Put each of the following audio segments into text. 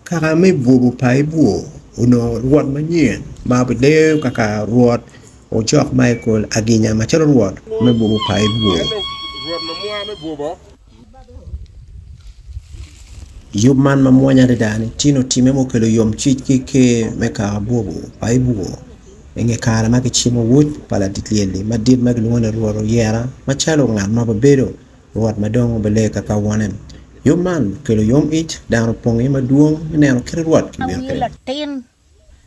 Kaka me bwobo pa Ibwo onongo rwot manyen ma obileyo kaka rwot Ojok Michael Aginya macalo rwot me bwobo pa Ibwo. Yub man mamwonya adada-ni tye otimme ma okelo yomcwiny ki ker me kaka bwobo pa Ibwo i nge kare ma kicimo wod pa ladit lyel-li madit ma kilwongo ni Rwot Oyera macalo ngat ma obibedo Rwot ma dong obileyo kaka wone. Yub man okelo yom ic, dano opong iye madwong me neno kit Rwot kibino Awiyo kwede. latin,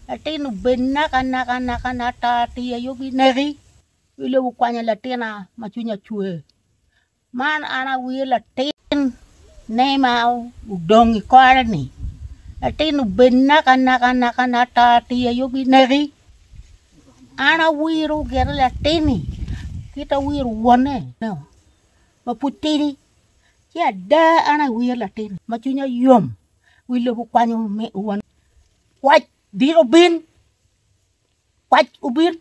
latin obed nakanaka nakana ata atir aye obineki, wi lobo okwanyo latina ma cwinya cwer. Man an awiyo latin ne ma odong i kore ni, latin obed nakanaka nakana ata atir aye obineki. An awiro gire latin-ni kit awiro wonne ma pud tidi ci ada an awiro latin ma cwinya yom wi lobo okwanyo wonne kwac dit obin kwac obin.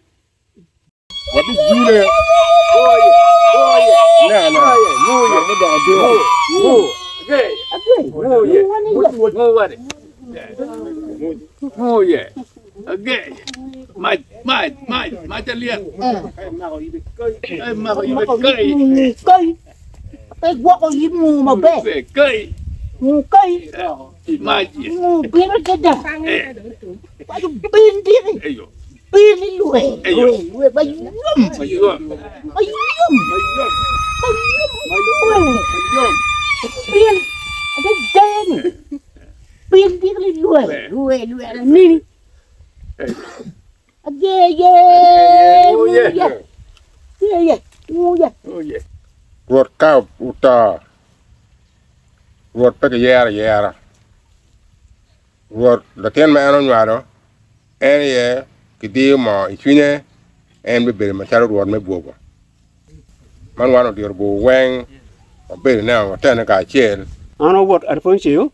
Rwot ka oto, Rwot pe kiyero ayera. Rwot latin ma en onywalo en aye kidiyo moo i cwinye en bibedo macalo rwot me bwogo. Man wan odiro bur weng wabedo neno watene kacel. An awot Alfoncio,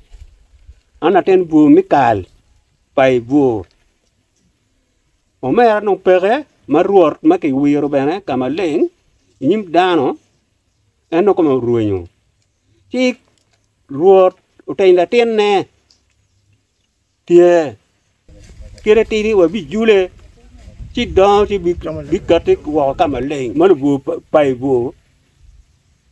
an latin bur me kal pa i bur. Omera dong peke ma rwot ma kiwiro bene ka maleng i nyim dano en dong kome orwenyo. Ci Rwot otenyo latinne tye kite tidi wabijule ci dongo ci bikatti woko ka maleng ma lubur pa i bur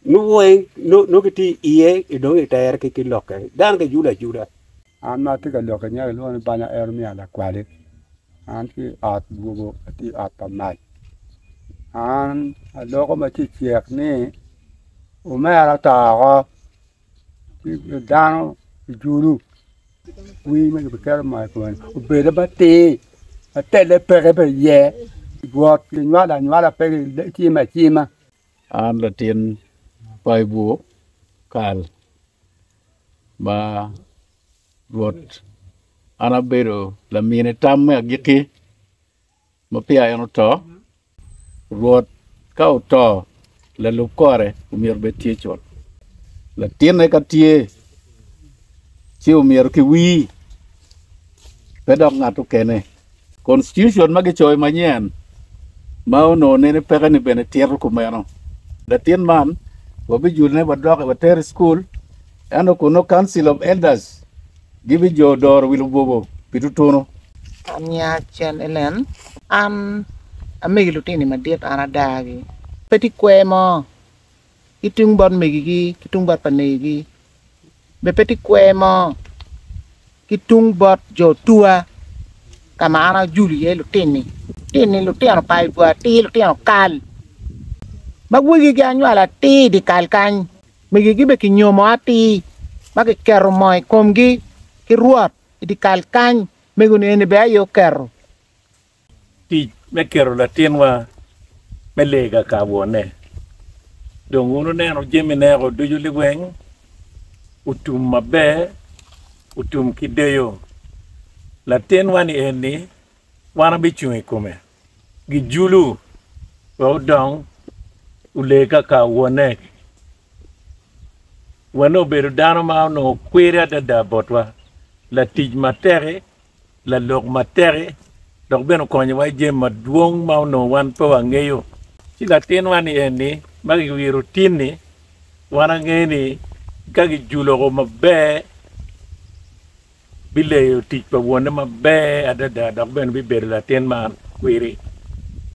nongo weng nongo gitye iye dong itere ki lokke dano gijulo ajula. An ma atye ka lok inyaka kilwongo ni Banya Eremia Lakwali an tye i ot dwogo atye i ot pa mac an aloko ma cecek ni omera oto oko ci dano ojulu wir ma kibiketo moo i kome-ni obedo matir ma telle peke bene iye rwot kinywalo anywala pe kicimo acima. An latin Baibul kal ma Rwot an abedo lamine tam me agikki ma peya en oto. Rwot ka oto lalub kore myero obed tye cut. Latinne ka tye ci omyero kiwir pe dok ngat okene. Constitution ma gicoyo manyen ma onongo nene peke ni bene tito kumeno. Latin man wabijulone wadoke watere i cukul ento kun nongo Council of Elders gibijo doro wi lubobo pi tutunu. An nyinga Cen Ellen, an amegi lutini madit an adagi. Pe tye kwer mo ki tung bot megigi ki tung bot pa negigi bene pe tye kwer mo ki tung bot jo tuwa ka ma an ajulo iye lutini. Lutini lutino pa ibwa atir lutino kal ma wegigi anywalo atir i dye kal kany megigi bene kinyomo atir ma kiketo moo i komgi ki rwot i dye kal kany mego-ni eni bene aye oketo. Tic me keto latinwa me lega ka wonne. Dong wun wuneno jami neko ducu liweng otum maber, otum ki deyo. Latinwa-ni eni wan wabicung i kome gijulu wek odong ole kaka wonne. Wonne obedo dano ma onongo kwiri adada botwa, latic matek-ki. lalok matek-ki dok bene okonyowa i jami madwong ma onongo wan pe wangeyo. Ci latinwa-ni eni ma kiwiro tin-ni, wan angeyo ni ka kijuloko maber, Bileyo tic pa wonne maber adada dok bene bibedo latin ma kwiri.